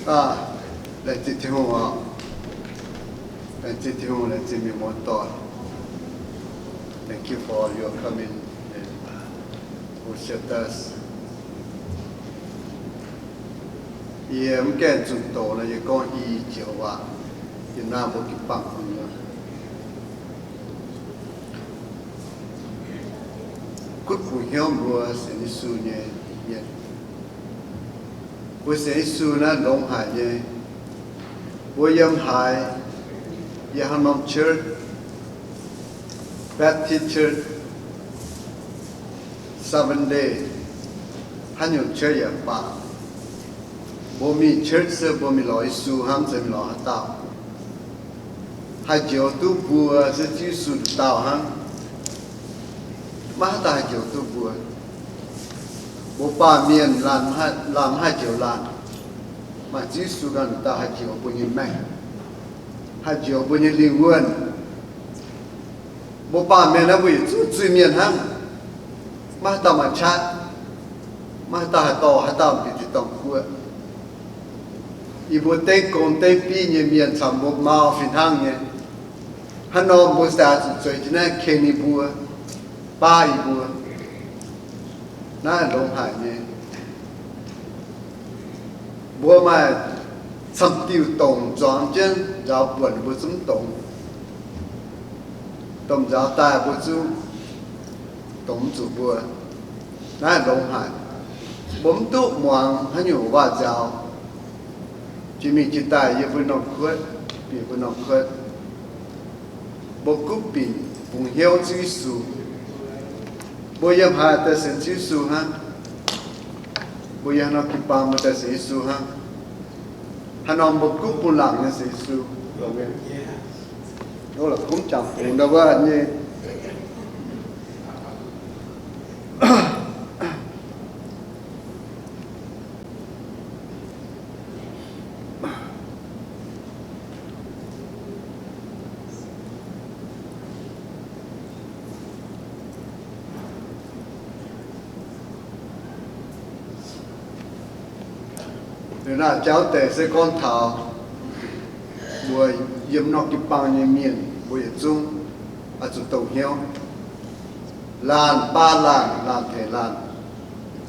Aa, laengz zingh Tin-Hungh oc. Laengz zingh Tin-Hungh, laengz zingh mienh muoz-doic. Thank you for your coming and worship us. Yie mv gaengh zuqc doqc nor, yie gorngv i joux waac, yie naaiv mbuo jiu-baang bun kuv bungx hnyouv mbuo sienx Yesu nyei mienh. Mbuo sienx Yesu naaiv longx haic nyei. Mbuo yiem haaix, yiem haaix norm church, Baptist church, Seventh-day, haaix nyungc church yaac baac, mbuo mingh church se mbuo mingh lorz Yesu hnangv, mv zeiz mingh lorz haaix dauh. Haih njoux duqv mbuo se Ziouv Yesu nduqc dauh hnangv. Maiv haaix dauh haih njoux duqv mbuo. Mbuo baamh mienh laanh mv haih njoux laanh. Maaih Ziouv Yesu ganh nduqc dauh haih njoux mbuo nyei maengc, haih njoux mbuo nyei lingh wuonh. Mbuo baamh mienh naaiv mbuo yietc zungv zuiz-mienh hnangv. Maiv haaix dauh maaih qaqv, maiv haaix dauh haih dorh haaix dauh bieqc tin-dorngh guoqv. Yie mbuo dengv gong dengv bieiv nyei mienh caux mbuo mau fih hnangv nyei. Hnangv nor mbuo se zuqc zueiz jienv naaiv ken yie mbuo, baav yie mbuo. Naaiv longx haic nyei. Mbuo maaih camv diuh dongc zuangx jienv nzaaux buonc mbuo zungv dongz, dongh nzaaux daaih mbuo zungv dongz mv zuqc mbuo. Naaiv longx haic. Mbuo mv duqv muangx haaix nyungc waac-nziaaux. Jiex mingh jiex daaih yiem mbuo norm kuotv, bieqc mbuo norm kuotv. Mbuo gunv binc bungx hnyouv Ziouv Yesu. Mbuo yiem haaix daaih sienx Ziouv Yesu hnangv. Mbuo yiem haaix norm jiu-baang mbuo daaih sienx Yesu hnangv. Haaix norm mbuo gunv bun laangc nyei sienx Yesu. Longx la'kumv jangx bungx ndau wuov nyei. Liuz naaiv jauv deix se gorngv taux mbuo yiem norm jiu-baang nyei mienh, mbuo yietc zungv oix zuqc dongh hnyouv. Laanh baav laanh, laanh tengx laanh,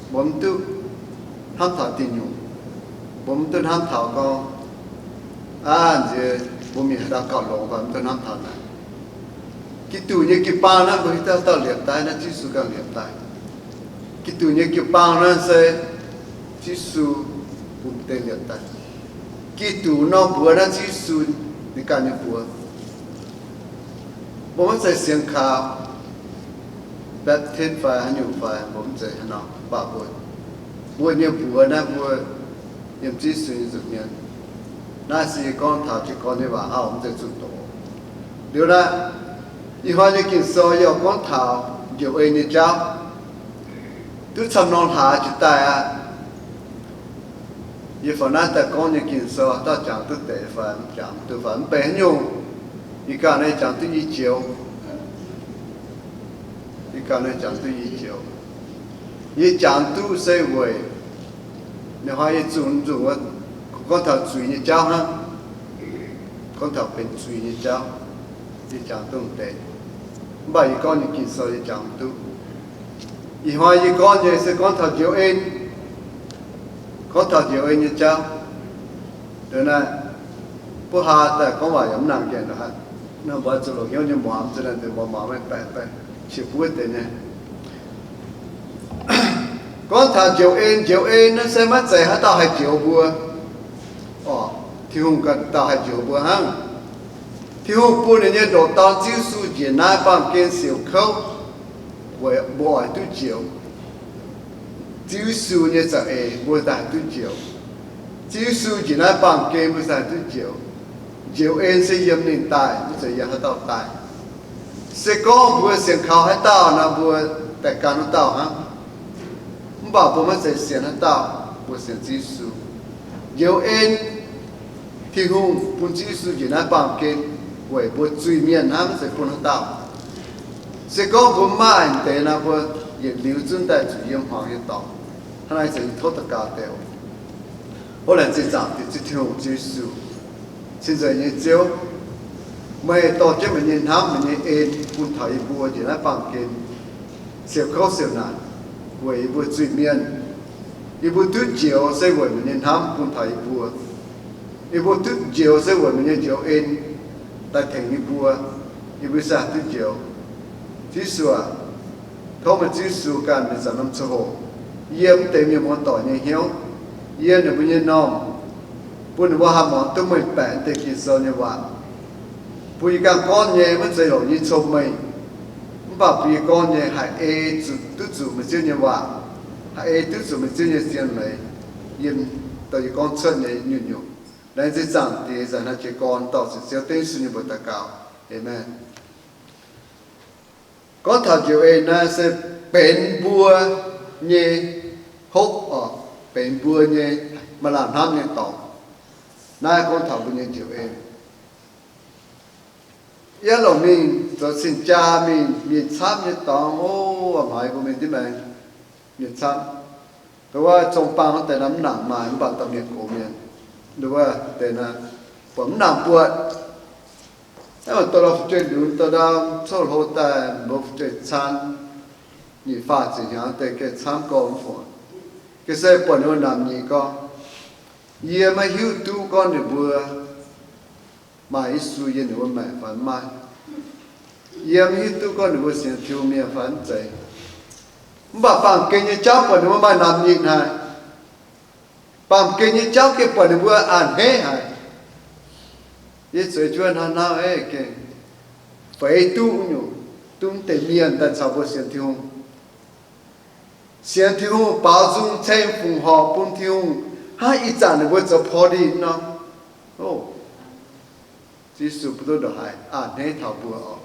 mbuo mv duqv hnamv taux diuh nyungc. Mbuo mv duqv hnamv taux gorngv, aav, nziex mbuo mingh haaix dauh gauh longx, mv duqv hnamv taux naaic. Giduc nyei jiu-baang naaiv mbuo hiuv duqv dauh liepc daaih, naaiv Ziouv Yesu ganh liepc daaih. Giduc nyei jiu-baang naaiv se Ziouv Yesu bun deix liepc daaih. Giduc norm mbuox naaiv Ziouv Yesu ninh ganh nyei mbuox. Mbuo maiv zeiz sienx kaux Baptist fai haaix nyungc fai, mbuo mv zeiz haaix nor, mv baac mbuo, mbuo nyei mbuox naaiv mbuo yiem Ziouv Yesu nyei nza'hmien. Naaiv se yie gorngv taux jiez gorn nyei waac auv, mv zeiz zuqc doqc. Liuz naaiv, ih hnoi nyei Ging-Sou yie oix gorngv taux njoux en nyei jauv. Duqv camv norm hlaax jiex daaih aqv. Yie faaux naaiv daaih gorngv nyei Ging-Sou, dauh jangx duqv deix fai mv jangx duqv fai mv benx haaix nyungc. Yie ganh nyei jangx duqv i joux. Yie ganh nyei jangx duqv i joux. Yie jangx duqv se weic ninh hnoi yie zuqc nzunc wuov, gorngv taux zuiz nyei jauv hnangv. Gorngv taux benx zuiz nyei jauv, yie jangx duqv deix. Mv baac yie gorngv nyei Ging-Sou yie jangx duqv. Ih hnoi yie gorngv nyei se gorngv taux njoux en. Gorngv taux njoux en nyei jauv. Liuz naaiv, mbuo haaix daaih gorngv waac yaac mv nangc nqaengc aqv. Naaiv mbuo zuqc longc hnyouv nyei muangx, zuqc naaiv nzengc mbuo muangx maiv baeqc, baeqc qiex buov deix nyei. Gorngv taux njoux en, njoux en naaiv se maiv zeiz haaix dauh haih njoux mbuo. Orqc, Tin-Hungh ganh dauh haih njoux mbuo hnangv. Tin-Hungh bun ninh nyei ndoqc dorn Ziouv Yesu njiec naaiv baamh gen siouc kouv, weic mbuo oix duqv njoux. Ziouv Yesu nyei za'eix mbuo daaih haih duqv njoux. Ziouv Yesu njiec naaiv baamh gen mbuo daaih haih duqv njoux. Njoux en se yiem ninh daaih, mv zeiz yiem haaix dauh daaih. Se gorngv mbuo sienx kaux haaix dauh nor, mbuo daaih gan wuov dauh hnangv. Mv baac mbuo maiv zeiz sienx haaix dauh, mbuo sienx Ziouv Yesu. Njoux en, Tin-Hungh bun Ziouv Yesu njiec naaiv baamh gen weic mbuo zuiz-mienh hnangv, maiv zeiz bun haaix dauh. Se gorngv mbuo maaih deix nor, mbuo yietc liuz zunv daaih zuqc yiem hmuangx nyei dorngx. Hnangv naaiv se tov daux gaux deix oc. Tov laengz zingh zaangc Diex Ziouv Tin-Hungh, Ziouv Yesu, cing-nzengc nyei Ziouv. Meih dorh jienv meih nyei hnamv, meih nyei en bun taux yie mbuo njiec naaiv baamh gen, siouc kouv siouc naanc, weic yie mbuo zuiz-mienh. Yie mbuo duqv njoux se weic meih nyei hnamv bun taux yie mbuo. Yie mbuo duqv njoux se weic meih nyei njoux en daaih tengx yie mbuo. Yie mbuo se haih duqv njoux. Ziouv Yesu aac, tov meih Ziouv Yesu ganh mingh zanc norm ziangh hoc yiem wuov deix mienh muoz-doic nyei hnyouv, yiem ninh mbuo nyei m'normh, bun ninh mbuo haih muangx duqv meih baeqc deix Ging-Sou nyei waac, bun yie ganh gorngv nyei maiv zeiz longc nyei cong-mengh, mv baac bun yie gorngv nyei haih ei zuqc, duqv zuqc meih Ziouv nyei waac, haih ei duqv zuqc meih Ziouv nyei zien leiz yiem dorh yie gorngv cuotv nyei nyungc-nyungc. Laengz zingh zaangc Diex, ih zanc naaiv jiez gorn dorh ziepc Ziouv Dengv Yesu nyei mbuox daux gaux. Aamen. Gorngv taux njoux en naaiv se benx mbuo nyei hopv oc, benx mbuo nyei maaih laanh hnamv nyei dorngx. Naaiv gorngv taux mbuo nyei njoux en. Yie longc mingh zoux cing-jaa mingh, mienh camv nyei dorngx, o, hmaaix mbuo mingh div maengx, mienh camv. Wuov zong-baang wuov deix naaiv mv nangc maaih, mv baac dorh mienh gox mienh, wuov deix naaiv buatc mv nangc buatc. Naaiv maaih dorh ndau fu'jueiv lunx, dorh ndau coqv hlo daaih, mbuo fu'jueiv caan, nyic faah ziepc hnyangx deix gengh camv gorngv mv fungc. Gengh se buatc ninh mbuo namx nyic gorngv, yie maiv hiuv duqv gorngv ninh mbuo maaih Yesu yiem ninh mbuo maengc fai mv maaih. Yie maiv hiuv duqv gorngv ninh mbuo sienx Tin-Hungh mienh fai mv zeiz. Mv baac baamh gen nyei jauv buatc ninh mbuo maaih namx nyic haic. Baamh gen nyei jauv gengh buatc ninh mbuo a'hneiv haic. Yie zueiz jienv hnangv naaiv aeqv, gengh feix duqv nyungc, duqv deix mienh daaih caux mbuo sienx Tin-Hungh. Sienx Tin-Hungh, baaux nzung ceng fongc horc bun Tin-Hungh, hnangv ih zanc ninh mbuo zoux porv linh nor. O, Yesu bun duqv ndongc haaix a'hneiv taux mbuo oc.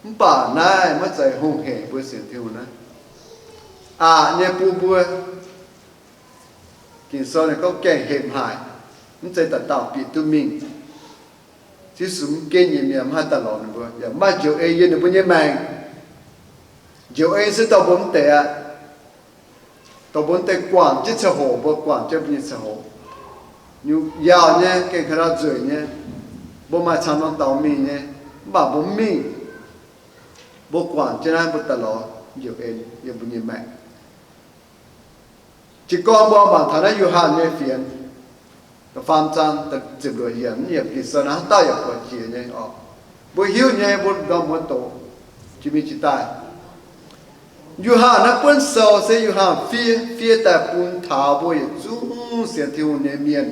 Mv baac naaiv maiv zeiz hungh hec mbuo sienx Tin-Hungh naaiv. Aqc nyei bun mbuo. Ging-Sou ninh gorngv gaengh hepc haic, mv zeiz dauh dauh bieqc duqv mingh. Yesu mv ginv nyei mienh mv haih daaih lorz ninh mbuo, yaac mv maaih njoux en yiem ninh mbuo nyei maengc. Njoux en se dorh mbuo mv deix aqv. Dorh mbuo mv deix guangc jienv ziangh hoc mbuo guangc jienv mbuo nyei ziangh hoc. Nyungc yaauc nyei, gengh ka'ndau nzueic nyei, mbuo maaih cangx norm dorngx mingh nyei, mv baac mbuo mv mingh. Mbuo guangc jienv naaiv mbuo daaih lorz njoux en yiem mbuo nyei maengc. Jiez gorn mbuo mangc taux naaiv Yo^han nyei fienx, da'faam zaang ziepc luoqc yiemc, mv yiemc Ging-Sou naaiv haaix dauh yaac buatc jiex nyei oc. Mbuo hiuv nyei, mbuo ndorm mbuo doqc jiex mingh jiex daaih. Yo^han naaiv buonv sou se Yo^han fiev, fiev daaih bun taux mbuo yietc zungv sienx Tin-Hungh nyei mienh.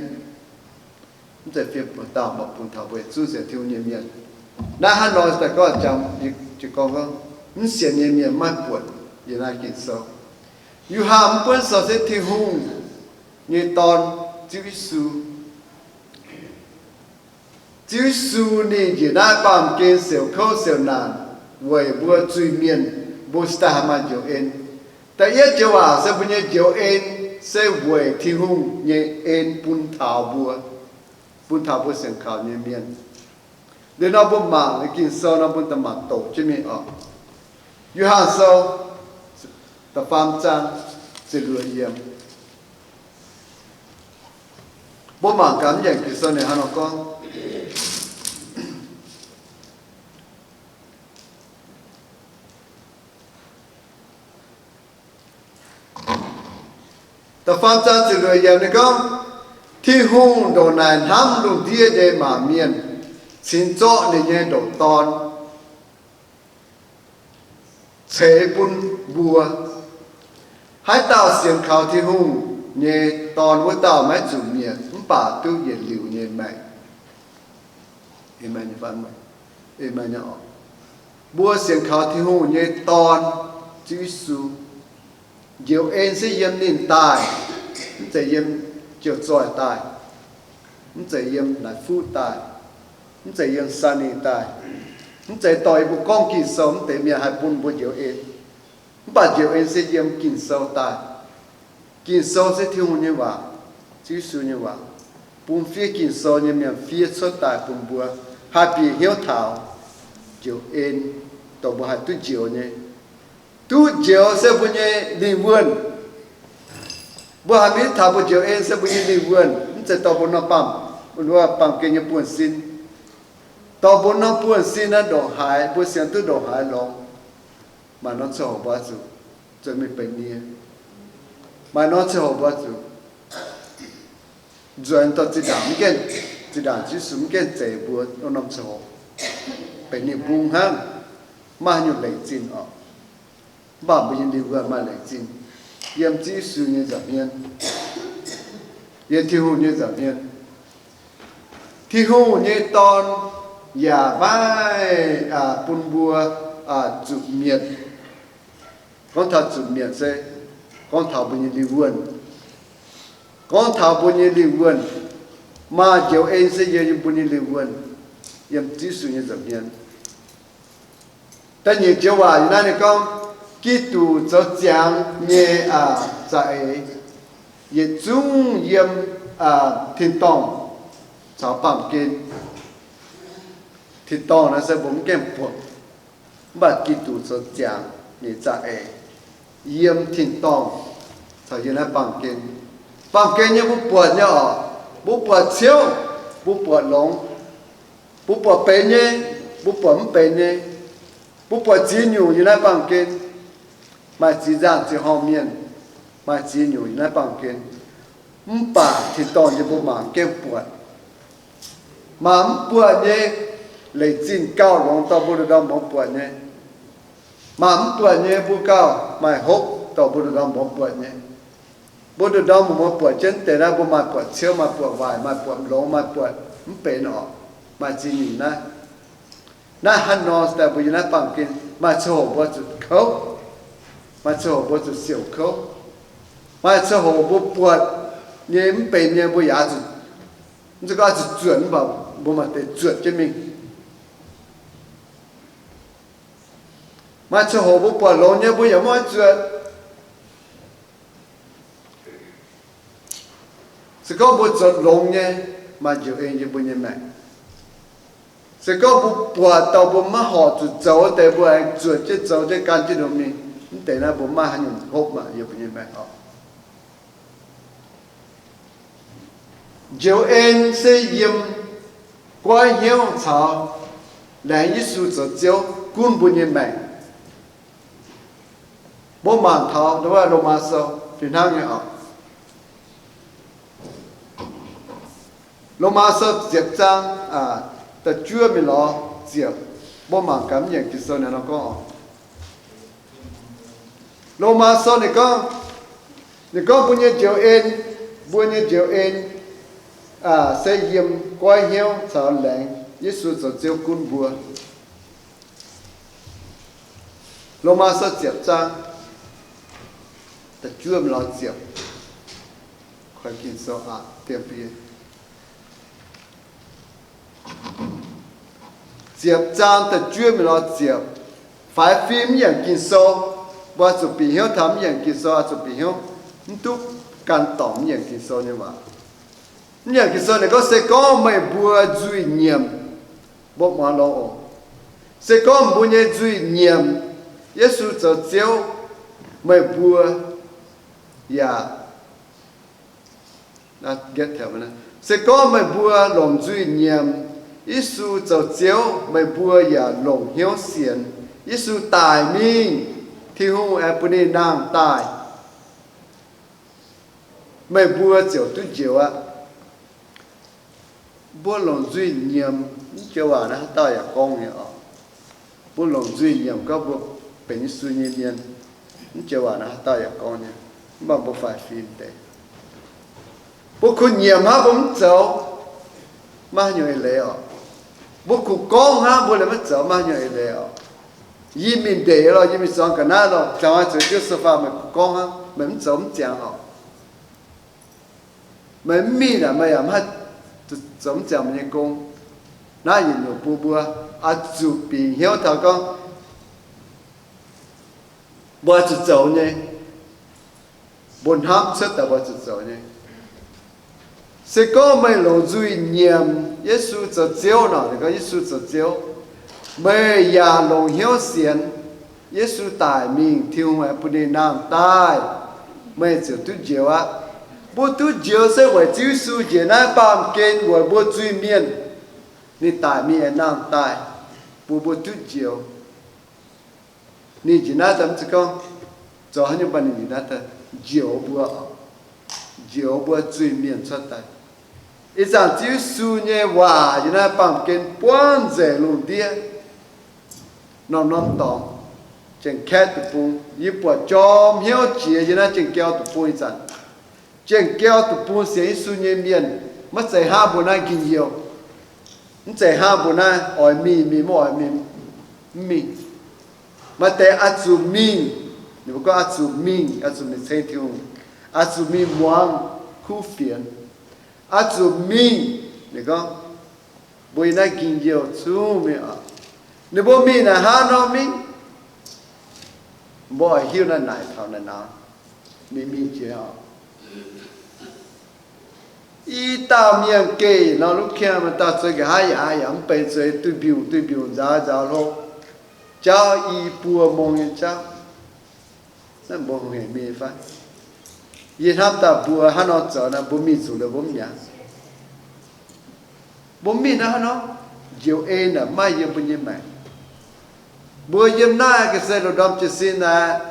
Mv zeiz fiev dauh, mv baac bun taux mbuo yietc zungv sienx Tin-Hungh nyei mienh. Naaiv hnangv nor daaih gorngv jangx, jiez gorn gorngv, mv sienx nyei mienh maiv buatc yiem naaiv Ging-Sou. Yo^han mv buonv sou se Tin-Hungh nyei Dorn, Ziouv Yesu. Ziouv Yesu ninh njiec naaiv baamh gen siouc kouv siouc naanc weic mbuo zuiz-mienh, mbuo cingx daaih haih maaih njoux en. Da'yietv joux waac se mbuo nyei njoux en se weic Tin-Hungh nyei en bun taux mbuo, bun taux mbuo sienx kaux nyei mienh. Liuz nor mbuo mangc Ging-Sou nor mbuo daaih mangc doqc jienv mingh oc. Yo^han Sou da'faam zaang ziepc luoqc yiemc. Mbuo mangc gaax mv yiemc Ging-Sou ninh hnangv nor gorngv. Da'faam zaang ziepc luoqc yiemc ninh gorngv, Tin-Hungh ndongc naaic hnamv lungh ndiev nyei maanc mienh, cingx zorqv ninh nyei ndoqc Dorn ceix bun mbuo. Haaix dauh sienx kaux Tin-Hungh nyei Dorn wuov dauh maiv zuqc mietc, mv baac duqv yietc liuc nyei maengc. Mbuo sienx kaux Tin-Hungh nyei Dorn, Ziouv Yesu, njoux en se yiem ninh daaih, mv zeiz yiem jiu zoih daaih, mv zeiz yiem naaic fuqv daaih, mv zeiz yiem sani daaih, mv zeiz dorh yie mbuo gorngv Ging-Sou mv deix mienh haih bun mbuo njoux en. Mv baac njoux en se yiem Ging-Sou daaih. Ging-Sou se Tin-Hungh nyei waac, Ziouv Yesu nyei waac, bun fiev Ging-Sou nyei mienh fiev cuotv daaih bun mbuo haih bieqc hnyouv taux njoux en, dongh mbuo haih duqv njoux nyei. Duqv njoux se mbuo nyei lingh wuonh. Mbuo haiz mingh taux mbuo njoux en se mbuo nyei lingh wuonh, mv zeiz dorh mbuo norm baamh, mbuo baamh gen nyei buonv-sin. Dorh mbuo norm buonv-sin naaiv ndongc haaix, mbuo sienx duqv ndongc haaix longx, maaih norm ziangh hoc mbuo oix zuqc zueiz mingh benx nie. Maaih norm ziangh hoc mbuo oix zuqc nzuonx dorh zinh ndaangc mv gaengh, zinh ndaangc Yesu mv gaengh zeix mbuo norm-norm ziangh hoc, benx ninh bung hnangv, maiv haaix nyungc leic zinh oc. Mv baac mbuo nyei lingh wuonh maaih leic zinh yiem Ziouv Yesu nyei nza'hmien, yiem Tin-Hungh nyei nza'hmien. Tin-Hungh nyei Dorn yaac maiv bun mbuo zuqc mietc. Gorngv taux zuqc mietc se gorngv taux mbuo nyei lingh wuonh. Gorngv taux mbuo nyei lingh wuonh, maaih njoux en se yiem mbuo nyei lingh wuonh, yiem Ziouv Yesu nyei nza'hmien. Da'nyeic joux waac yiem naaiv ninh gorngv, Giduc zoux ziangx nyei za'eix yietc zungv yiem tin-dorngh caux baamh gen. Tin-dorngh naaiv se mbuo mv gaengh buatc, mv baac Giduc zoux ziangx nyei za'eix yiem tin-dorngh caux yiem naaiv baamh gen. Baamh gen nyei mbuo buatc nyei oc. Mbuo buatc ciouv, mbuo buatc longx, mbuo buatc benx nyei, mbuo buatc mv benx nyei. Mbuo buatc ziex nyungc yiem naaiv baamh gen. Maaih ziex nzangh ziex horngh mienh, maaih ziex nyungc yiem naaiv baamh gen. Mv baac tin-dorngh nyei mbuo mangc gaengh buatc. Maaih mv buatc nyei, leic zinh gauh longx dorh mbuo ndorm-ndorm muangx buatc nyei. Maaih mv buatc nyei mbuo gauh maaih hopv dorh mbuo ndorm-ndorm muangx buatc nyei. Mbuo ndorm-ndorm muangx buatc jienv deix naaiv, mbuo maaih buatc ciouv, maaih buatc waaic, maaih buatc longx, maaih buatc mv benx oc. Maaih ziex nyungc naaiv. Naaiv hnangv nor daaih mbuo yiem naaiv baamh gen maaih ziangh hoc mbuo zuqc kouv, maaih ziangh hoc mbuo zuqc siouc kouv, maaih ziangh hoc mbuo buatc nyei mv benx nyei mbuo yaac zuqc, mv zeiz gorngv zuqc zuotc, mv baac mbuo maaih deix zuotc jienv mingh. Maaih ziangh hoc mbuo buatc longx nyei mbuo yaac maiv oix zuotc. Se gorngv mbuo zoux longx nyei, maaih njoux en yiem mbuo nyei maengc. Se gorngv mbuo buatc dauh mbuo maiv horpc zuqc zoux deix, mbuo aengx zuotc jienv zoux jienv gan jienv nor mingh, mv deix naaiv mbuo maiv haaix nyungc hopv maah, yiem mbuo nyei maengc oc. Njoux en se yiem goiv hnyouv caux laengz Yesu zoux Ziouv gunv mbuo nyei maengc. Mbuo mangc taux Lomaa Sou fih hnangv nyei oc. Lomaa Sou ziepc zaang da'juov mingh lorz ziepc. Mbuo mangc gaax mv yienc Ging-Sou naaiv nor gorngv oc. Lomaa Sou ninh gorngv, ninh gorngv mbuo nyei njoux en, mbuo nyei njoux en se yiem goiv hnyouv caux laengz Yesu zoux Ziouv gunv mbuo. Lomaa Sou ziepc zaang da'juov mingh lorz ziepc. Ziepc zaang da'juov mingh lorz ziepc. Faix fim mv yienc Ging-Sou, mbuo zuqc bieqc hnyouv taux mv yienc Ging-Sou, zuqc bieqc hnyouv, mv duqv gan dorngc mv yienc Ging-Sou nyei waac. Mv yienc Ging-Sou ninh gorngv, se gorngv meih mbuo nzuih nyiemc, mbuo muangx longx oc. Se gorngv mbuo nyei nzuih nyiemc Yesu zoux Ziouv, meih mbuo yaac, se gorngv meih mbuo longc nzuih nyiemc Yesu zoux Ziouv, meih mbuo yaac longc hnyouv sienx Yesu daic mingh, Tin-Hungh aengx bun ninh nangh daaih, meih mbuo ziouc duqv njoux aqv. Mbuo longc nzuih nyiemc, mv joux waac naaiv haaix dauh yaac gorngv nyei oc. Mbuo longc nzuih nyiemc gorngv mbuo benx Yesu nyei mienh, mv joux waac naaiv haaix dauh yaac gorngv nyei, mv baac mbuo faix fim deix. Mbuo kuh nyiemc hnangv mbuo mv zoux, maiv haaix nyungc eix leiz oc. Mbuo kuh gorngv hnangv mbuo liemh maiv zoux, maiv haaix nyungc eix leiz oc. Yie mingh ndeic lorh, yie mingh zuangx ga'naaiv lorh, ziangh hoc zuqc Ziouv so fai meih kuh gorngv hnangv, meih mv zoux mv ziangx oc. Meih mv mingh naaic, meih yaac maiv haih zoux mv ziangx meih nyei gong. Naaiv yietc nyungc bun mbuo oix zuqc bieqc hnyouv taux gorngv mbuo oix zuqc zoux nyei. Mbuo hnamv cuotv daaih mbuo oix zuqc zoux nyei. Se gorngv meih longc nzuih nyiemc Yesu zoux Ziouv nor, ninh gorngv Yesu zoux Ziouv, meih yaac longc hnyouv sienx Yesu daic mingh, Tin-Hungh aengx bun ninh nangh daaih, meih ziouc duqv njoux aqv. Mbuo duqv njoux se weic Ziouv Yesu njiec naaiv baamh gen weic mbuo zuiz-mienh. Ninh daic mingh aengx nangh daaih bun mbuo duqv njoux. Ninh njiec naaiv daaih mv zeiz gorngv zoux haaix nyungc, mv baac ninh njiec naaiv daaih njoux mbuo, njoux mbuo zuiz-mienh cuotv daaih. Ih zanc Ziouv Yesu nyei waac yiem naaiv baamh gen buangv nzengc lungh ndiev norm-norm dorngx, Janx-Kaeqv deic-bung. Yie buatc jorm hnyouv jiex yiem naaiv Janx-Gauv deic-bung ih zanc. Janx-Gauv deic-bung sienx Yesu nyei mienh maiv zeiz hnangv mbuo naaiv njien-youh. Mv zeiz hnangv mbuo naaiv oix mingh mingh, maiv oix mingh mv mingh. Maaih deix oix zuqc mingh, ninh mbuo gorngv oix zuqc mingh, oix zuqc mingh ceng Tin-Hungh, oix zuqc mingh muangx kuv fienx, oix zuqc mingh. Ninh gorngv mbuo yiem naaiv njien-youh zungv mingh oc. Ninh mbuo mingh naaic hnangv nor mingh, mbuo oix hiuv naaiv naaic taux naaic nor, mingh mingh jiex oc. I dauh mienh geh nor, lutv kiang maaih dauh zueiz nqa'haav yaac yaac mv benx zueiz, duih mbiungc duih mbiungc, nzaaux nzaaux hlo, jauv i buo mong nyei jauv. Naaiv mbuo hungh hec mingh fai? Yie hnamv daaih mbuo hnangv nor zoux naaiv, mbuo mingh zuqc liuz mbuo mv mi'aqv. Mbuo mingh naaiv hnangv nor, njoux en naaic maiv maaih yiem mbuo nyei maengc. Mbuo yiem naaiv ga'sie loz ndorm jiez sin naaic,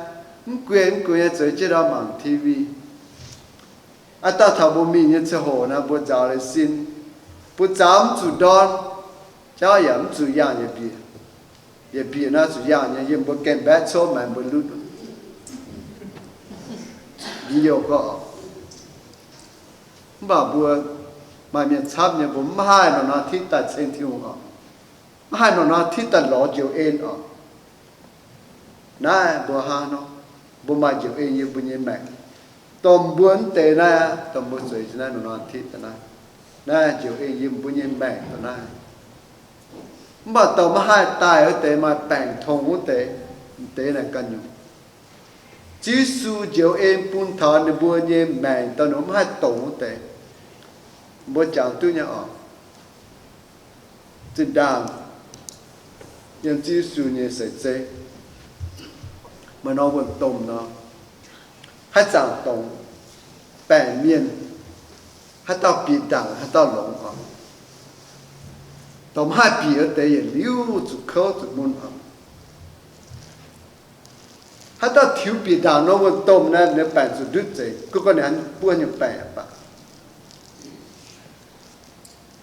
mv guei mv guei nyei zueiz jienv ndorm mangc T V. Aav dangh taux mbuo mingh nyei ziangh hoc naaic, mbuo nzaaux leiz sin, mbuo nzaaux mv zuqc ndorn, jauv yaac mv zuqc yaangh yietc mbieqc. Yietc mbieqc naaiv zuqc yaangh nyei, yiem mbuo gaengh mbaeqv cov maengx mbuo lutv. Njien-youh gorx. Mv baac mbuo maaih mienh camv nyei, mbuo mv haih norm-norm tipv daaih ceng Tin-Hungh oc. Mv haih norm-norm tipv daaih lorz njoux en oc. Naaiv mbuo hnangv nor, mbuo maaih njoux en yiem mbuo nyei maengc. Dongh mbuo mv deix naaiv, dongh mbuo zueiz naaiv norm-norm tipv daaih naaiv, naaiv njoux en yiem mbuo nyei maengc dongh naaiv. Mv baac dongh maiv haih daaih wuov deix, maaih baengc tong wuov deix, m'deix naaic ganh nyungc. Ziouv Yesu njoux en bun taux ninh mbuo nyei maengc dongh ninh mbuo maiv haih dongz wuov deix. Mbuo jangx duqv nyei oc. Zinh ndaangc yiem Ziouv Yesu nyei seix zeiv, maaih norm wuonh domh nor, haaix zanc dongz, baengc mienh, haaix dauh bieqc ndaangc haaix dauh longx oc. Dongh maiv haih bieqc wuov deix yietc liuz zuqc kouv zuqc mun oc. Haaix dauh tiux bieqc ndaangc norm wuonh domh naaiv, ninh baengc zuqc ndutv zeiz, gunv gorngv ninh buov nyei baengc baac.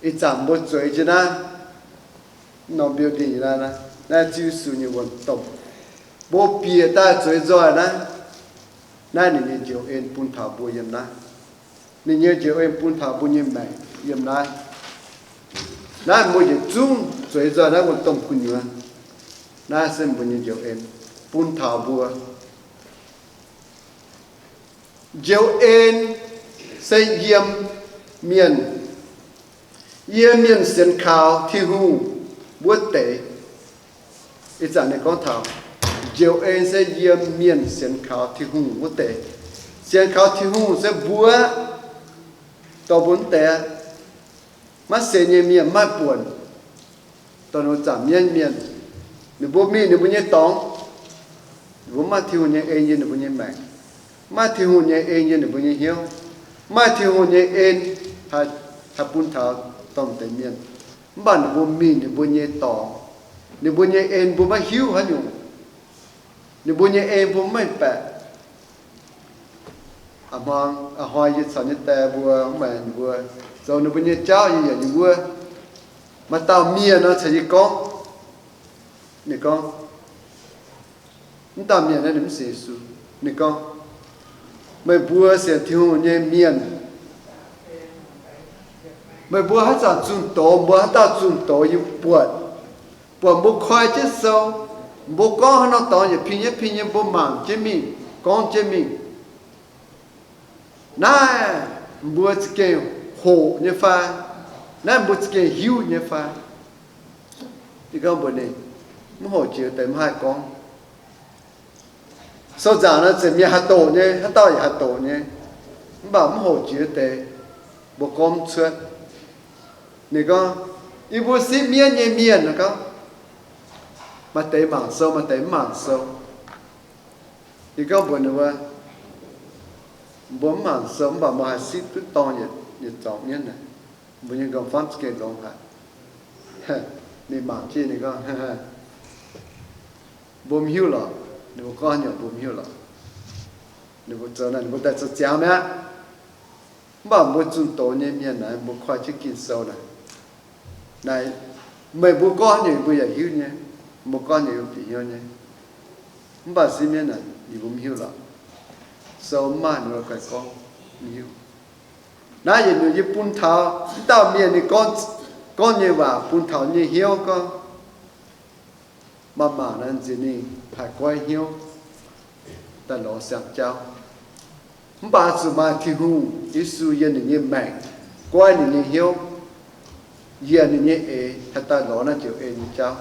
Ih zanc mbuo zueiz jienv naaiv norm building naaiv, naaiv Ziouv Yesu nyei wuonh domh. Mbuo bieqc daaih zueiz nzoih naaiv, naaiv ninh nyei njoux en bun taux mbuo yiem naaiv. Ninh nyei njoux en bun taux mbuo nyei maengc yiem naaiv. Naaiv mbuo yietc zungv zueiz nzoih naaiv wuonh domh gu'nyuoz. Naaiv se mbuo nyei njoux en bun taux mbuo. Njoux en se yiem mienh, yiem mienh sienx kaux Tin-Hungh wuov deix. Ih zanc ninh gorngv taux njoux en se yiem mienh sienx kaux Tin-Hungh wuov deix. Sienx kaux Tin-Hungh se mbuo, dongh mbuo wuov deix aqv. Maiv sienx nyei mienh maiv buonc, dongh ninh mbuo zaangc mienv mienh. Ninh mbuo mingh ninh mbuo nyei dorngx, ninh mbuo maaih Tin-Hungh nyei en yiem ninh mbuo nyei maengc, maaih Tin-Hungh nyei en yiem ninh mbuo nyei hnyouv, maaih Tin-Hungh nyei en haih, haih bun taux domh deix mienh. Mv baac ninh mbuo mingh ninh mbuo nyei dorngx, ninh mbuo nyei en mbuo maiv hiuv haaix nyungc. Ninh mbuo nyei en mbuo maiv baeqc. A'hnoi, a'hnoi yie caux nyei die mbuo, mv baac ninh mbuo zoux ninh mbuo nyei jauv, yie yaac yiem wuov. Maaih dauh mienh nor caux yie gorngv, ninh gorngv, mv dauh mienh naaiv ninh mv sienx Yesu. Ninh gorngv, meih mbuo sienx Tin-Hungh nyei mienh, meih mbuo haaix zanc zunh doz, mbuo haaix dauh zunh doz yie buatc, buatc mbuo koi jienv sou, mbuo gorngv haaix norm dorngx yietc ping yietc ping nyei mbuo mangc jienv mingh, gorngv jienv mingh. Naaiv mbuo za'gengh hoqc nyei fai? Naaiv mbuo za'gengh hiuv nyei fai? Yie gorngv mbuox ninh, mv hoqc jiex deix mv haih gorngv. Sou nzaangc naaiv zeiz mienh haih doqc nyei, haaix dauh yaac haih doqc nyei, mv baac mv hoqc jiex deix mbuo gorngv mv cuotv. Ninh gorngv, yie mbuo sipv mienv nyei mienh, ninh gorngv, maaih deix mangc sou, maaih deix mv mangc sou. Yie gorngv mbuox ninh mbuo, Mbuo mv mangc sou mv baac mbuo haih sipv duqv dorngh yietc, yietc zorngc mienv naaic. Mbuo nyei nqorngv-famv za'gengh longx haic. Ninh mangc jienv ninh gorngv, mbuo mv hiuv lorqc. Ninh mbuo gorngv nyei, mbuo mv hiuv lorqc. Ninh mbuo zoux naaic, ninh mbuo daaih zoux ziangx mi'aqv. Mv baac mbuo zunh doz nyei mienh naaic, mbuo koi jienv Ging-Sou naaic, naaic, meih mbuo gorngv nyei mbuo yaac hiuv nyei, mbuo gorngv nyei mbuo bieqc hnyouv nyei. Mv baac sipv mienv naaic ninh mbuo mv hiuv lorqc. Sou mv maaih, ninh mbuo ganh gorngv mv hiuv. Naaiv yietc nyungc yie bun taux m'dauh mienh ninh gorngv, gorngv nyei waac bun taux nyei hnyouv gorngv, maaih mangc naaiv nziex ninh haih goiv hnyouv daaih lorz siang-jauv. Mv baac zuqc maaih Tin-Hungh Yesu yiem ninh nyei maengc goiv ninh nyei hnyouv, yiem ninh nyei eix haih daaih lorz naaiv njoux en nyei jauv.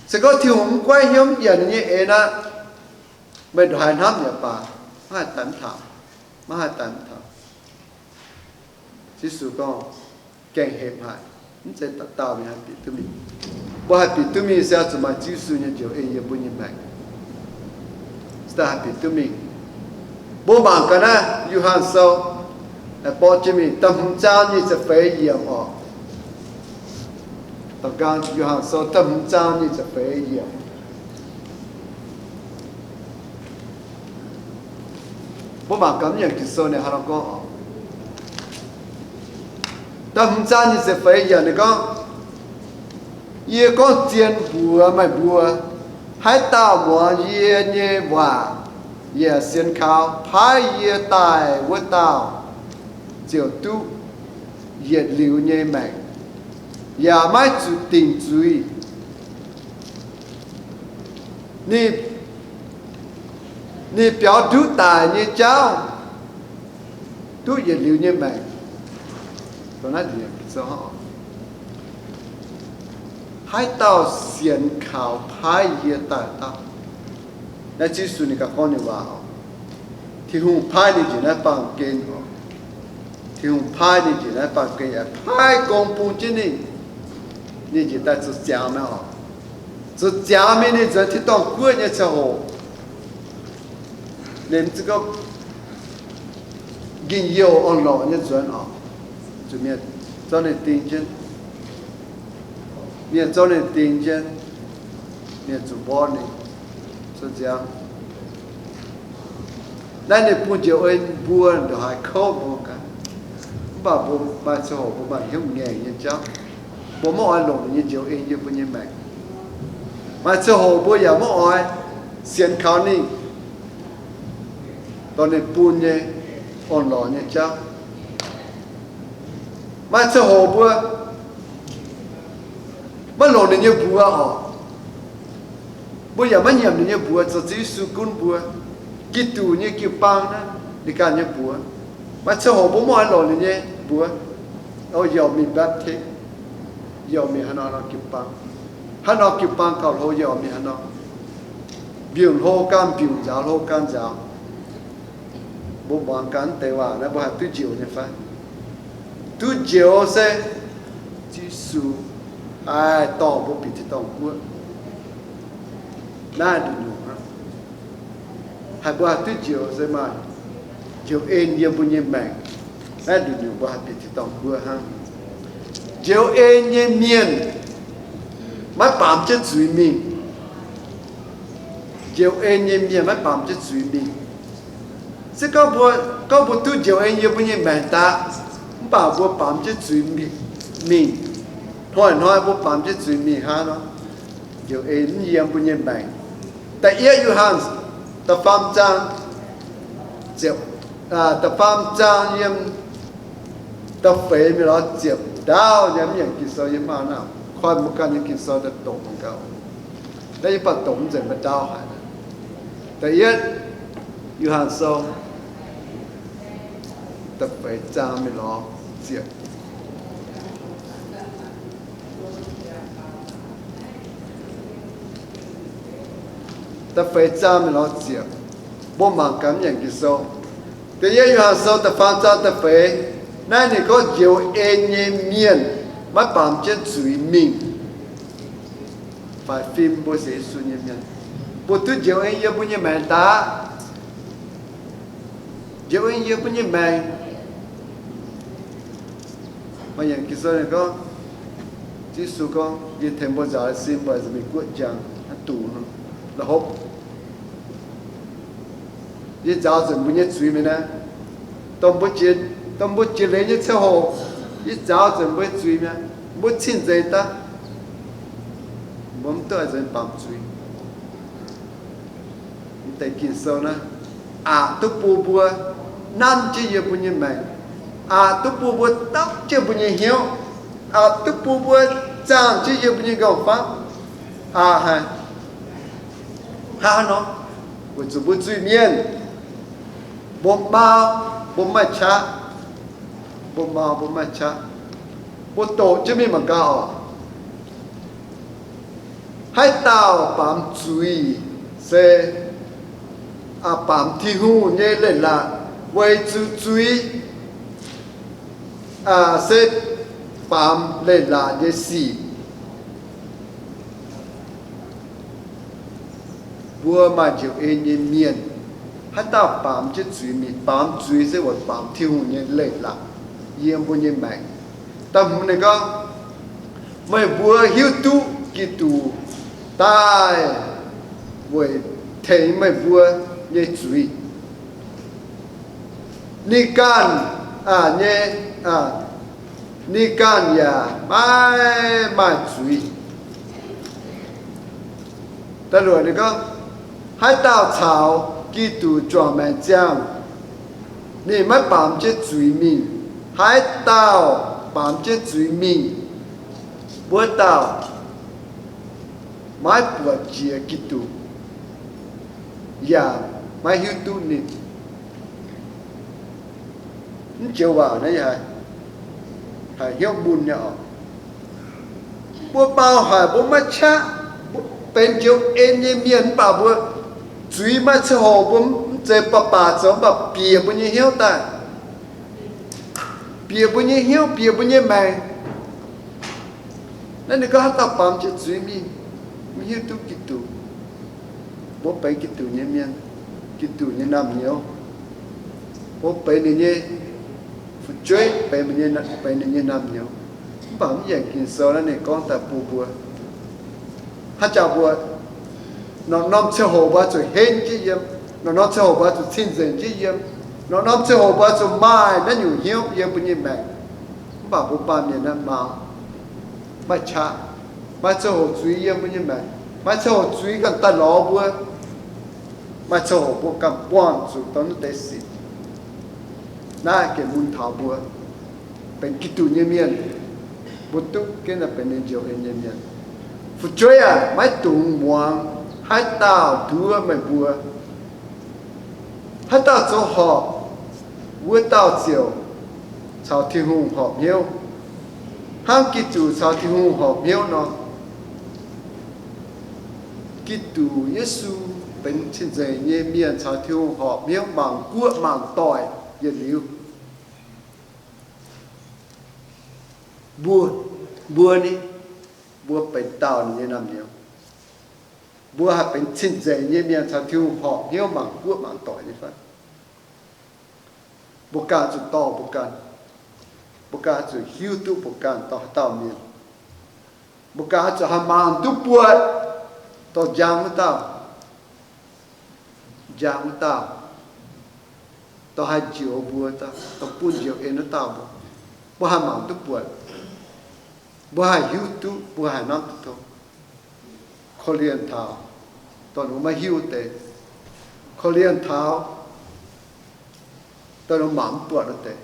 Se gorngv Tin-Hungh mv goiv hnyouv, mv yiem ninh nyei eix naaic, meih ndongc haaix hnamv yaac baac, maiv haih daaih mv taux, maiv haih daaih mv taux. Yesu gorngv, gengh hepc haic, mv zeiz dauh dauh mingh haih bieqc duqv mingh. Mbuo haih bieqc duqv mingh se zuqc maaih Yesu nyei njoux en yiem mbuo nyei maengc, se daaih haih bieqc duqv mingh. Mbuo mangc gaax naaiv Yo^han Sou, borqv jienv mingh da'hmz zaang nyic ziepc feix yiemc oc. Da'gang Yo^han Sou da'hmz zaang nyic ziepc feix yiemc. Mbuo mangc gaax mv yiem Ging-Sou ninh hnangv nor gorngv oc. Da'hmz zaang nyic ziepc feix yiemc ninh gorngv, yie gorngv zien mbuox meih mbuo, haaix dauh muangx yie nyei waac yaac sienx kaux paaiv yie daaih wuov dauh ziouc duqv yietc liuz nyei maengc, yaac maiv zuqc dingc zuiz. Ninh, ninh biaux nduqc daic nyei jauv, duqv yietc liuz nyei maengc. Haaix dauh sienx kaux paaiv yie daaih dauh. Naaiv Yesu ninh ganh gorngv nyei waac oc. Tin-Hungh paaiv ninh njiec naaiv baamh gen oc. Tin-Hungh paaiv ninh njiec naaiv baamh gen yaac paaiv gong bun jienv ninh, ninh njiec daaih zoux ziangx mi'aqv oc. Zoux ziangx mingh ninh nzuonx tin-dorngh guoqv nyei ziangh hoc, ninh mv zeiz gorngv njien-youh orn-lorqc nyei nzuonx oc. Zuqc mienh zorqv ninh ding jienv, mienh zorqv ninh ding jienv, mienh zuqc mborqv ninh, cuotv nziaamv. Naaiv ninh bun njoux en mbuo ndongc haaix kouv mbuo gaax. Mv baac mbuo maaih ziangh hoc mbuo maaih hnyouv ngaengc nyei jauv, mbuo maiv oix longc ninh nyei njoux en yiem mbuo nyei maengc. Maaih ziangh hoc mbuo yaac maiv oix sienx kaux ninh, dorh ninh bun nyei orn-lorqc nyei jauv. Maaih ziangh hoc mbuo maiv longc ninh nyei mbuox oc. Mbuo yaac maiv nyiemc ninh nyei mbuox, zoux Ziouv Yesu gunv mbuo, Giduc nyei jiu-baang naaiv, ninh ganh nyei mbuox. Maaih ziangh hoc mbuo maiv oix longc ninh nyei mbuox, o, youh mingh Baptist, youh mingh haaix nor nor jiu-baang, haaix nor jiu-baang gauh hlo youh mingh haaix nor, mbiungc hlo gan mbiungc, nzaaux hlo gan nzaaux. Mbuo muangx gaax deix waac naaiv mbuo haih duqv njoux nyei fai? Duqv njoux se Yesu haih dorh mbuo bieqc tin-dorngh guoqv. Naaiv nduqc nyungc hnangv. Haih mbuo haih duqv njoux se maaih njoux en yiem mbuo nyei maengc. Naaiv nduqc nyungc mbuo haih bieqc tin-dorngh guoqv hnangv. Njoux en nyei mienh maiv baamz jienv zuiz mingh. Njoux en nyei mienh maiv baamz jienv zuiz mingh. Se gorngv mbuo, gorngv mbuo duqv njoux en yiem mbuo nyei maengc daaih, mv baac mbuo baamz jienv zuiz mingh, hnoi-hnoi mbuo baamz jienv zuiz mingh hnangv nor, njoux en mv yiem mbuo nyei maengc. Da'yietv Yo^han da'faam zaang ziepc, da'faam zaang yiem da'feix mingh lorz ziepc ndaauv nyei mv yiem Ging-Sou yie maaih naaiv, koi mbuo ganh nyei Ging-Sou daaih doqc mangc gaax. Naaiv yie baac doqc mv nzengc, maaih ndaauv haic. Da'yietv Yo^han Sou da'feix zaang mingh lorz ziepc. Da'feix zaang mingh lorz ziepc. Mbuo mangc gaax mv yiem Ging-Sou. Da'yietv Yo^han Sou da'faam zaang da'feix. Naaiv ninh gorngv njoux en nyei mienh maiv baamz jienv zuiz mingh. Faix fim mbuo sienx Yesu nyei mienh, mbuo duqv njoux en yiem mbuo nyei maengc daaih. Njoux yie mbuo nyei maengc. Maaih yiemc Ging-Sou gorngv, Yesu gorngv, yie tengx mbuo nzaaux sin mbuo mingh guoqv njang, naaiv dungz, la'hopv. Yie nzaaux nzengc mbuo nyei zuiz mi'aqv. Dongh mbuo jiex, dongh mbuo jiex leiz nyei ziangh hoc, yie nzaaux nzengc mbuo nyei zuiz mi'aqv. Mbuo cing-nzengc daaih, mbuo mv duqv nzengc baamz zuiz. Mv deix Ging-Sou naaiv aqc duqv bun mbuo nanv jienv yie mbuo nyei maengc, aqc duqv bun mbuo dapv jienv mbuo nyei hnyouv, aqc duqv bun mbuo zaangh jienv yie mbuo nyei nqorngv-famv. Aqc haic, hnangv nor, weic zuqc mbuo zuiz-mienh, mbuo mau, mbuo maaih qaqv, mbuo mau, mbuo maaih qaqv, mbuo doqc jienv mingh mangc gaax oc. Haaix dauh baamz zuiz se baamz Tin-Hungh nyei leiz-latc, weic zuqc zuiz se baamz leiz-latc nyei sic. Mbuo maaih njoux en nyei mienh, haaix dauh baamz jienv zuiz mingh, baamz zuiz se weic baamz Tin-Hungh nyei leiz-latc yiem mbuo nyei maengc. Da'hmz ninh gorngv, meih mbuo hiuv duqv Giduc daaih weic tengx meih mbuo nyei zuiz. Ninh ganh nyei, ninh ganh yaac maiv maaih zuiz. Da'luoqc ninh gorngv, haaix dauh caux Giduc juangc maengc ziangh, ninh maiv baamz jienv zuiz mingh. Haaix dauh baamz jienv zuiz mingh, wuov dauh maiv buatc jiex Giduc, yaac maiv hiuv duqv ninh. Mv joux waac naaiv haiz hnyouv mun nyei oc. Mbuo mau haic, mbuo maiv qaqv, mbuo benx njoux en nyei mienh mv baac mbuo zuiz maaih ziangh hoc mbuo mv zeiz baac baac zoux, mv baac bieqc mbuo nyei hnyouv daaih, bieqc mbuo nyei hnyouv, bieqc mbuo nyei maengc. Naaiv ninh gorngv haaix dauh baamz jienv zuiz mingh, mv hiuv duqv Giduc. Mbuo benx Giduc nyei mienh, Giduc nyei naamh nyouz. Mbuo benx ninh nyei fu'jueiv, benx ninh nyei naamh nyouz. Mv baac mv yienc Ging-Sou naaiv ninh gorngv daaih bun mbuo, haaix jaax mbuo norm-norm ziangh hoc mbuo zuqc henv jienv yiem, norm-norm ziangh hoc mbuo zuqc cing-nzengc jienv yiem, norm-norm ziangh hoc mbuo zuqc maaih naaiv nyungc hnyouv yiem mbuo nyei maengc. Mv baac mbuo baamh mienh naaiv mau, maaih qaqv, maaih ziangh hoc zuiz yiem mbuo nyei maengc, maaih ziangh hoc zuiz ganh daaih lorz mbuo, maaih ziangh hoc mbuo ganh buangh zuqc dongh naaiv deix sic. Naaiv gengh mun taux mbuo benx Giduc nyei mienh, mbuo duqv ginv benx ninh njoux en nyei mienh. Fu'jueiv aac, maiv dungx muangx haaix dauh nduov meih mbuo. Haaix dauh zoux horpc, wuov dauh ziouc caux Tin-Hungh horpc hnyouv, hnangv Giduc caux Tin-Hungh horpc hnyouv nor. Giduc Yesu benx cing-nzengc nyei mienh caux Tin-Hungh horpc hnyouv mangc guoqv mangc doic yietc liuz. Mbuo, mbuo ni, mbuo benx dauh ninh nyei naamh nyouz. Mbuo haih benx cing-nzengc nyei mienh caux Tin-Hungh horpc hnyouv mangc guoqv mangc doic nyei fai? Mbuo ganh zuqc dorh mbuo ganh, mbuo ganh zuqc hiuv duqv mbuo ganh dorh haaix dauh mienh. Mbuo ganh zuqc haih mangc duqv buatc dorh njang wuov dauh, njang wuov dauh, dorh haih njoux mbuo, dorh bun njoux en wuov dauh mbuo. Mbuo haih mangc duqv buatc, mbuo haih hiuv duqv, mbuo haih hnamv duqv tov. Korv-lienh taux dongh mbuo maiv hiuv deix, korv-lienh taux dongh mbuo mangc mv buatc wuov deix.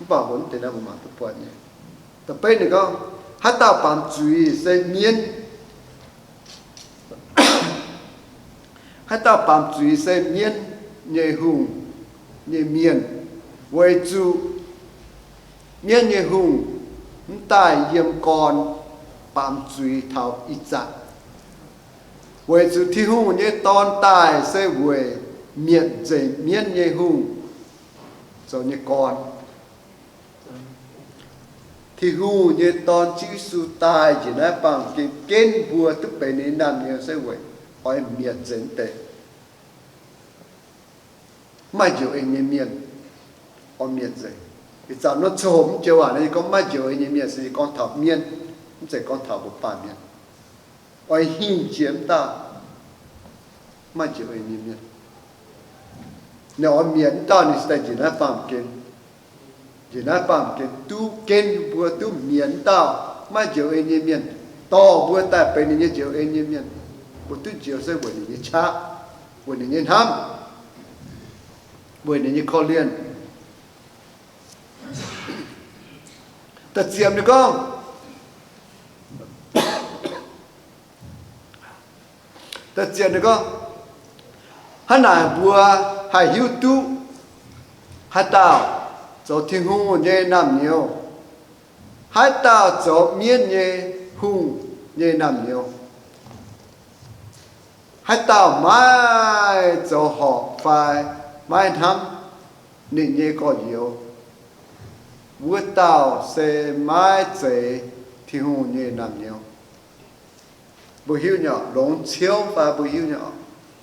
Mv baac mbuo mv deix naaiv mbuo mangc duqv buatc nyei. Da'betv ninh gorngv, haaix dauh baamz zuiz se mienv. Haaix dauh baamz zuiz se mienv nyei hungh nyei mienh, weic zuqc mienv nyei hungh mv daaih yiem gorn baamz zuiz taux ih zanc. Weic zuqc Tin-Hungh nyei Dorn daaih se weic mietc nzengc mienv nyei hungh zoux nyei gorn. Tin-Hungh nyei Dorn Ziouv Yesu daaih njiec naaiv baamh gen genv mbuo duqv benx ninh naamh nyouz se weic oix mietc nzengc deix mv maaih njoux en nyei mienh. oix mietc nzengc. Ih zanc norm ziangh hoc mv joux waac naaiv, yie gorngv maiv njoux ei nyei mienh se yie gorngv taux mienv, mv zeiz gorngv taux mbuo baamh mienh. Oix hingh jiex mv dauh maiv njoux ei nyei mienh. Ninh oix mietc mv dauh ninh se daaih njiec naaiv baamh gen, njiec naaiv baamh gen duqv gen mbuo duqv mietc mv dauh maiv njoux ei nyei mienh, dorh mbuo daaih benx ninh nyei njoux ei nyei mienh. Mbuo duqv njoux se weic ninh nyei qaqv, weic ninh nyei hnamv, weic ninh nyei korv-lienh. Da'ziepc ninh gorngv, da'ziepc ninh gorngv, hnangv naaic mbuo haih hiuv duqv haaix dauh zoux Tin-Hungh nyei naamh nyouz, haaix dauh zoux mienv nyei hungh nyei naamh nyouz. Haaix dauh maiv zoux horpc fai maiv hnamv ninh nyei gorx-youz, wuov dauh se maiv zeiz Tin-Hungh nyei naamh nyouz. Mbuo hiuv nyei oc, longx ciouv fai mbuo hiuv nyei oc.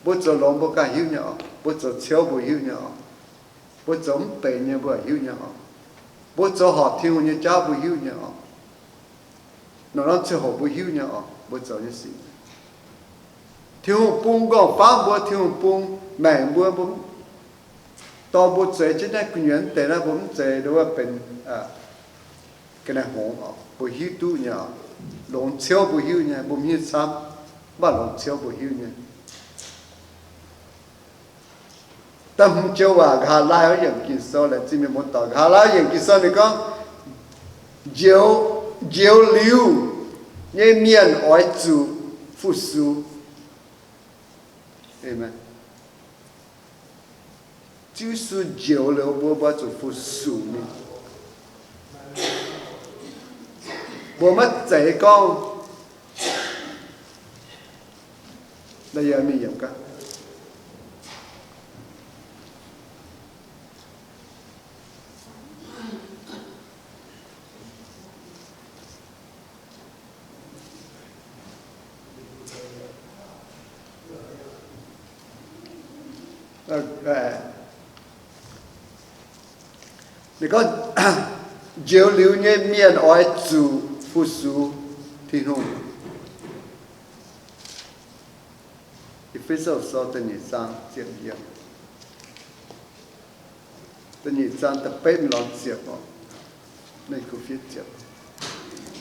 Mbuo zoux longx mbuo ganh hiuv nyei oc. Mbuo zoux ciouv mbuo hiuv nyei oc. Mbuo zoux mv benx nyei mbuo hiuv nyei oc. Mbuo zoux horpc Tin-Hungh nyei jauv mbuo hiuv nyei oc. Norm-norm ziangh hoc mbuo hiuv nyei oc, mbuo zoux nyei sic. Tin-Hungh bung m'nqorngv-famv mbuo, Tin-Hungh bung maengc mbuo, mbuo dorh mbuo zueiz jienv naaiv gu'nyuoz mv deix naaiv, mbuo mv zeiz nduov benx ga'naaiv hngongx oc, mbuo hiuv duqv nyei oc. Longx ciouv mbuo hiuv nyei, mbuo mv hiuv camv, mv baac longx ciouv mbuo hiuv nyei. Da'hmz joux waac nqa'haav laai wuov yiemc Ging-Sou, laengz zingh mienh muoz-doic, nqa'haav laai wuov yiemc Ging-Sou ninh gorngv, njoux, njoux liuz nyei mienh oix zuqc fu-sux. Amen. Ziouv Yesu njoux liuz mbuo, mbuo zuqc fu-sux ninh. Mbuo maiv zeiz gorngv, ninh gorngv, njoux liuz nyei mienh oix zuqc fu-sux Tin-Hungh. E^fe^so Sou da'nyeic zaang ziepc yiemc, da'nyeic zaang da'betv lorz ziepc oc.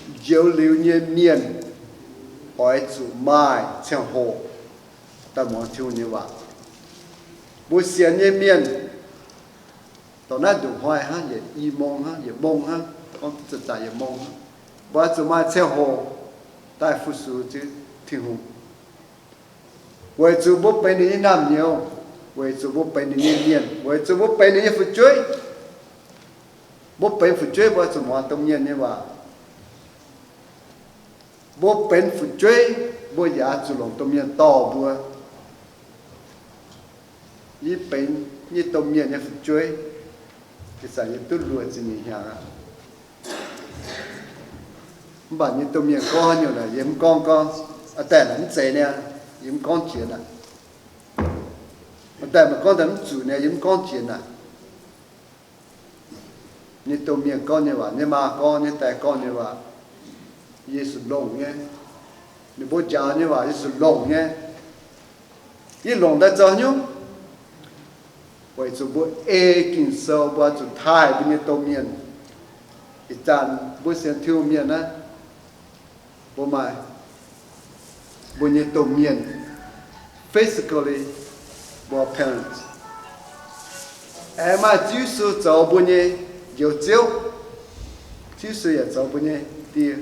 Njoux liuz nyei mienh oix zuqc maaih ziangh hoc daaih muangx Tin-Hungh nyei waac. Mbuo sienx nyei mienh, dorh naaiv nduqc hnoi hnangv, yietc i mong hnangv, yietc mong hnangv, gorngv za'zaic yietc mong hnangv, mbuo oix zuqc maaih ziangh hoc daaih fu-sux Tin-Hungh. Weic zuqc mbuo benx ninh nyei naamh nyouz, weic zuqc mbuo benx ninh nyei mienh, weic zuqc mbuo benx ninh nyei fu'jueiv. Mbuo benx fu'jueiv mbuo zuqc muangx domh mienh nyei waac. Mbuo benx fu'jueiv mbuo yaac zuqc longc domh mienh dorh mbuo. Yie benx nyei domh mienh nyei fu'jueiv, ih zanc yie duqv luoqc ziepc nyeic hnyangx aqv. Mv baac nyei domh mienh gorngv haaix nyungc naaic yie mv gorngv gorngv. Aa, daaih naaic mv zeiz niaa, yie mv gorngv jiex naaic. Aa, daaih maaih gorngv daaih mv zuqc niaa, yie mv gorngv jiex naaic. Nyei domh mienh gorngv nyei waac, nyei maa gorngv, nyei die gorngv nyei waac, yie zuqc longc nyei. Ninh mbuo njaaux nyei waac yie zuqc longc nyei. Yie longc daaih zoux haaix nyungc? Weic zuqc mbuo ei Ging-Sou, mbuo zuqc taaih mbuo nyei domh mienh. Ih zanc mbuo sienx Tin-Hungh mienh naaiv, mbuo maaih mbuo nyei domh mienh, physically, mbuo parents. Aengx maaih Ziouv Yesu zoux mbuo nyei Njoux Ziouv. Ziouv Yesu yaac zoux mbuo nyei Die,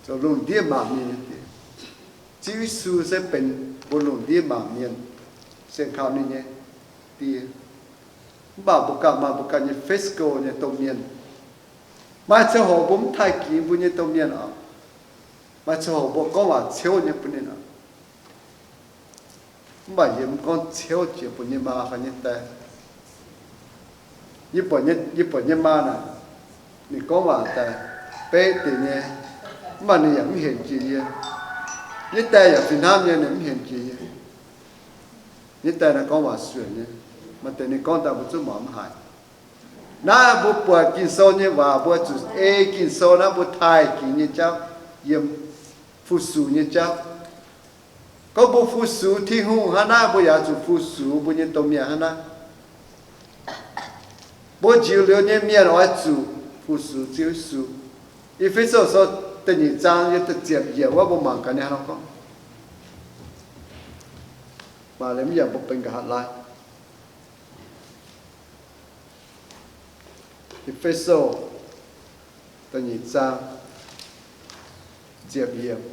zoux lungh ndiev mangc mienh nyei Die. Ziouv Yesu se benx mbuo lungh ndiev mangc mienh, sienx kaux ninh nyei Die. Mv baac mbuo ganh maaih mbuo ganh nyei physical nyei domh mienh. Maaih ziangh hoc mbuo mv taaih kingx mbuo nyei domh mienh oc. Maaih ziangh hoc mbuo gorngv waac ciouv nyei bun ninh oc. Mv baac yie mv gorngv ciouv jiex bun nyei maa fai nyei die. Yie buatc nyei, yie buatc nyei maa naaic, ninh gorngv waac daaih beiv deix nyei, mv baac ninh yaac mv henc jiex yie. Nyei die yaac fih hnangv nyei, ninh mv henc jiex yie. Nyei die naaiv gorngv waac suonc nyei, maaih deix ninh gorngv daaih mbuo zungv muangx mv haic. Naaiv mbuo buatc Ging-Sou nyei waac, mbuo zuqc ei Ging-Sou naaiv mbuo taaih jiex nyei jauv, yiem fu-sux nyei jauv. Gorngv mbuo fu-sux Tin-Hungh hnangv naaiv, mbuo yaac zuqc fu-sux mbuo nyei domh mienh hnangv naaiv. Mbuo njiec liuz nyei mienh oix zuqc fu-sux Ziouv Yesu. E^fe^so Sou da'nyeic zaang yiem da'ziepc yiemc wuov mbuo mangc gaax ninh hnangv nor gorngv. Maaih liemh yaac mbuo benx nqa'haav laai. E^fe^so da'nyeic zaang ziepc yiemc.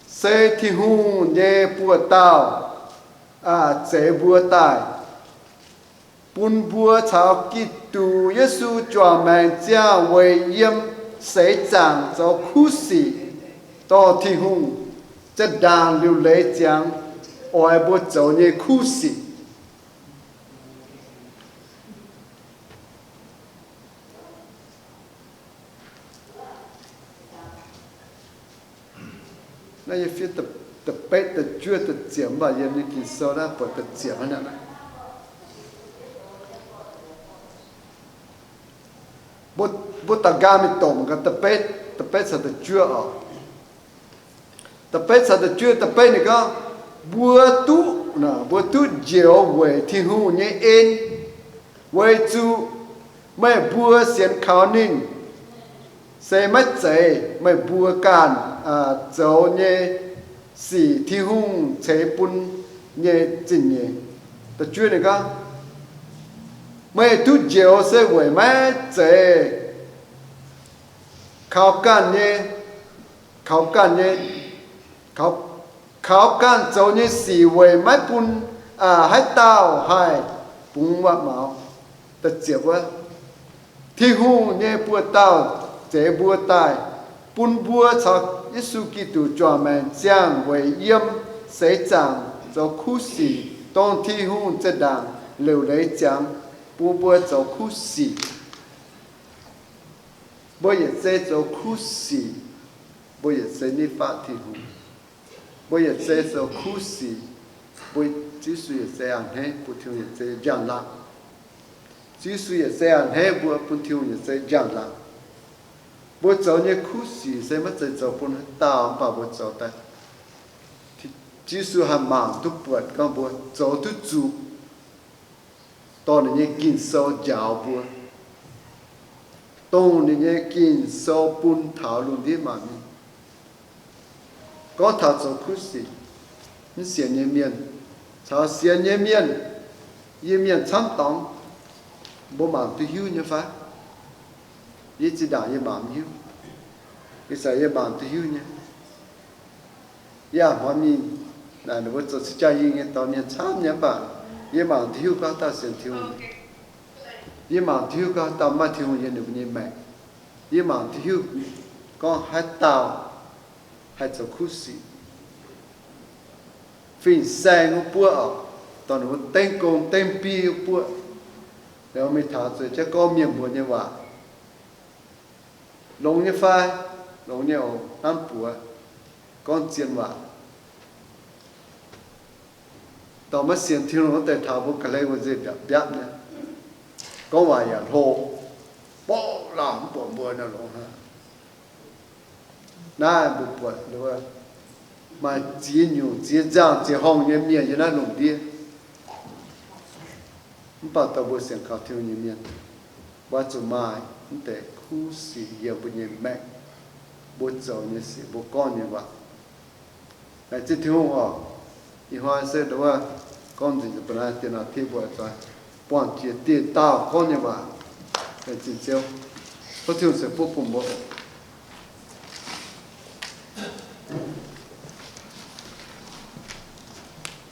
Se Tin-Hungh nyei buoz-dauh zeix mbuo daaih, bun mbuo caux Giduc Yesu juangc maengc ziangh weic yiem seix zaangc zoux kuv sic, dorh Tin-Hungh zinh ndaangc liuc leiz ziangx oix mbuo zoux nyei kuv sic. Naaiv yie fiev da'betv, da'juov, da'ziepc, mv baac yiem nyei Ging-Sou naaiv buatc da'ziepc hnangv naaiv. Mbuo daux nqaang mingh domh gaax da'betv, da'betv caux da'juov oc. Da'betv caux da'juov, da'betv ninh gorngv, mbuo duqv, mbuo duqv njoux weic Tin-Hungh nyei en, weic zuqc meih mbuo sienx kaux ninh, se maiv zeiz meih mbuo ganh zoux nyei sic, Tin-Hungh ceix bun nyei zingh nyeic. Da'juov ninh gorngv, meih duqv njoux se weic maiv zeiz kaux ganh nyei, kaux ganh nyei, kaux ganh zoux nyei sic weic maiv bun haaix dauh haih bungx waac-maux. Da'ziepc wuov, Tin-Hungh nyei buoz-dauh zeix mbuo daaih, bun mbuo caux Yesu Giduc juangc maengc ziangh weic yiem seix zaangc zoux kuv sic, dongh Tin-Hungh zinh ndaangc liuc leiz ziangx bun mbuo zoux kuv sic. Mbuo yietc zei zoux kuv sic, mbuo yietc zei nitv fatv Tin-Hungh. Mbuo yietc zei zoux kuv sic, mbuo, Ziouv Yesu yietc zei a'hneiv bun Tin-Hungh yietc zei njang-laangc. Ziouv Yesu yietc zei a'hneiv mbuo bun Tin-Hungh yietc zei njang-laangc. Mbuo zoux nyei kuv sic se maiv zeiz zoux bun haaix dauh, mv baac mbuo zoux daaih, Ziouv Yesu haih mangc duqv buatc gorngv mbuo zoux duqv zuqc, dorh ninh nyei Ging-Sou njaaux mbuo, dongh ninh nyei Ging-Sou bun taux lungh ndiev maanc mienh. Gorngv taux zoux kuv sic, mv sienx nyei mienh caux sienx nyei mienh, yie mienh camv dorngx, mbuo mangc duqv hiuv nyei fai? Yie zinh ndaangc yie mangc mv hiuv. Ih zanc yie mangc duqv hiuv nyei. Yie a'hnoi mingh naaic ninh mbuo zoux cing jaa-yingh nyei dorh mienh camv nyei, mv baac yie mangc duqv hiuv gorngv haaix dauh sienx Tin-Hungh. Yie mangc duqv hiuv gorngv haaix dauh maaih Tin-Hungh yiem ninh mbuo nyei maengc. Yie mangc duqv hiuv gorngv haaix dauh haih zoux kuv sic. Fin-saeng wuov buoqv oc, dorh ninh mbuo dengv gong dengv biei wuov buoqv, mingh taux zueiz jienv gorngv mienh mbuox nyei waac. Longx nyei fai? Longx nyei oc. Hnamv buoz, gorngv zien waac. Dorh maiv sienx Tin-Hungh wuov deix taux mbuo ga'hlen wuov nzengc mbiapv mbiapv nyei. Gorngv waac yaac hlo, borqv lauh mv buatc mbuo nor longx hnangv. Naaiv mbuo buatc maaih ziex nyungc ziex nzangh ziex horngh nyei mienh yiem naaiv lungh ndiev. Mv baac dongh mbuo sienx kaux Tin-Hungh nyei mienh, mbuo zuqc maaih mv deix kuv sic yiem mbuo nyei maengc, mbuo zoux nyei sic, mbuo gorngv nyei waac. Laengz zingh Tin-Hungh oc. Ih hnoi se ndongc wuov gorngv nzengc ba'naaiv dien nor, tin mbuo zuqc buangh jiex dieh dauh gorngv nyei waac. Laengz zingh Ziouv. Tov Tin-Hungh ceix fuqv bun mbuo.